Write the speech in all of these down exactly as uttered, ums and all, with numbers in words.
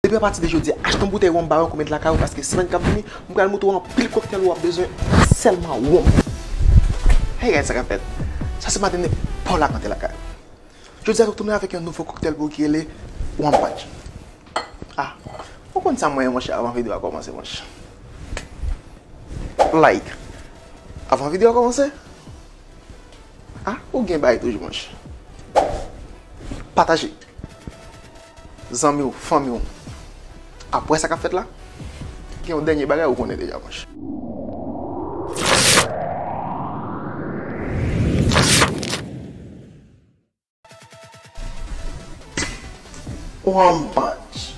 Depi apati de jodi a, achte yon boutèy wonm ba mwen, ou met lakay ou, paske semèn k ap vini, m pral montre w anpil koktèl ou ap bezwen, sèlman wonm. Hey guys, sa k ap fèt? Sa se maten Paul la kante lakay. Jodi a nou tounen avèk yon nouvo koktèl pou ou ki rele Womp Punch. Ah, ou konn sa mwen, monchè, avan videyo a kòmanse, monchè. Like. Avan videyo a kòmanse. Ah, ou gen bagay toujou, monchè. Pataje. Zanmi w, fanmi w ap wè sa k ap fèt la. Gen yon dènye bagay ou konnen deja, monchè. Womp Punch.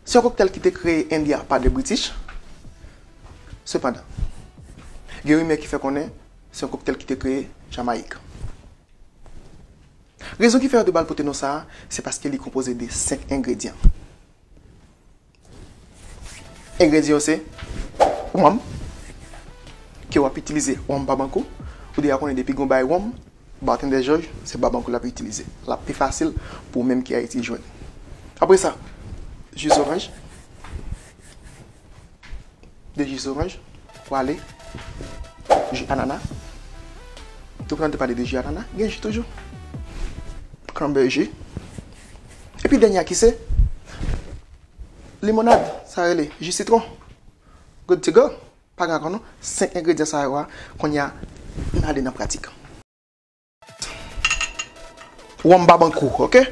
Se yon koktèl ki te kreye Endya pa de British. Sepandan, gen rimè ki fè konnen se yon koktèl ki te kreye Jamayik. Rezon ki fè yo te ba l pote non sa a, se paske li konpoze de senk engredyan. Engredyan yo se wonm, ke w ap itilize wonm ba bank ou. Ou deja konnen depi gen yon bagay wonm, Bartender George, se ba bank ou l ap itilize. L ap pi fasil pou ou menm ki Ayiti jwenn. Apre sa, ji zoranj, de ji zoranj, pwale, ji anana. Tou pandan te pale de ji anana, gen ji toujou. Cranberry ji. Epi dènye a ki se limonad, sa rele ji sitwon. Good to go. Pa gen ankò non. Senk engredyan sa yo a, kounye a, n ale nan pratik. Wonm ba bank ou, oke?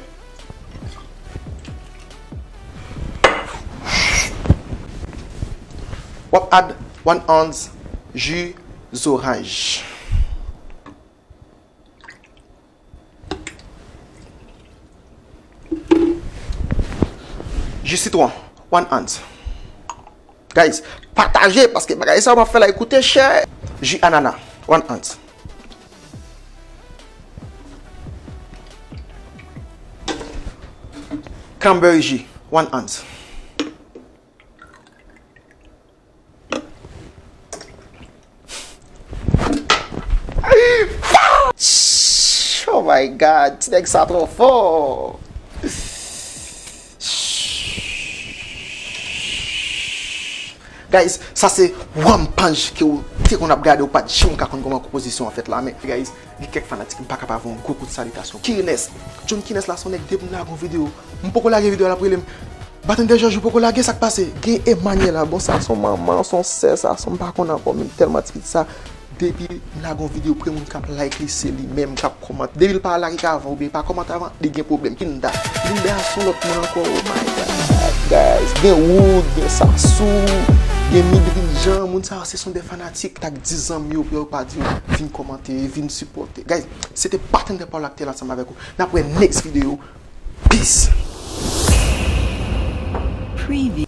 W ap add one ounce ji zoranj. Ji sitwon, one ounce. Guys, pataje, paske bagay sa yo m ap fè la, e koute chè. Ji anana, one ounce. Cranberry ji, one ounce. Oh my God, ti nèg sa twò fò. Guys, sa se Womp Punch ke w te konn ap gade, ou pa t janm ka konn kòman konpozisyon an fèt la, men guys, gen kèk fanatik, m pa ka pa voye yon gwo kout salitasyon. Kines, John Kines la, se yon nèg depi m lage yon videyo, m poko lage videyo a, l ap rele m, Batande Jòj, ou poko lage, sa k pase? Gen Emmanuela, bon, sa se yon manman, se yon sè, sa se yon, m pa konn ankò, men tèlman ti pitit sa, depi m lage yon videyo, premye moun k ap like li, se li menm k ap kòmante. Depi l pa like avan, oubyen pa kòmante avan, li gen pwoblèm. Linda, Linda se yon lòt moun ankò, oh my God, guys. Gen Wood, gen Sasou, gen Midrin Jean, moun sa yo, se son de fanatik, t ak di zanmi yo pou yo pa di yo, vin kòmante, vin sipòte. Guys, se te Batande Paul ak te la ansanm avèk ou. N ap wè next video. Peace. Preview.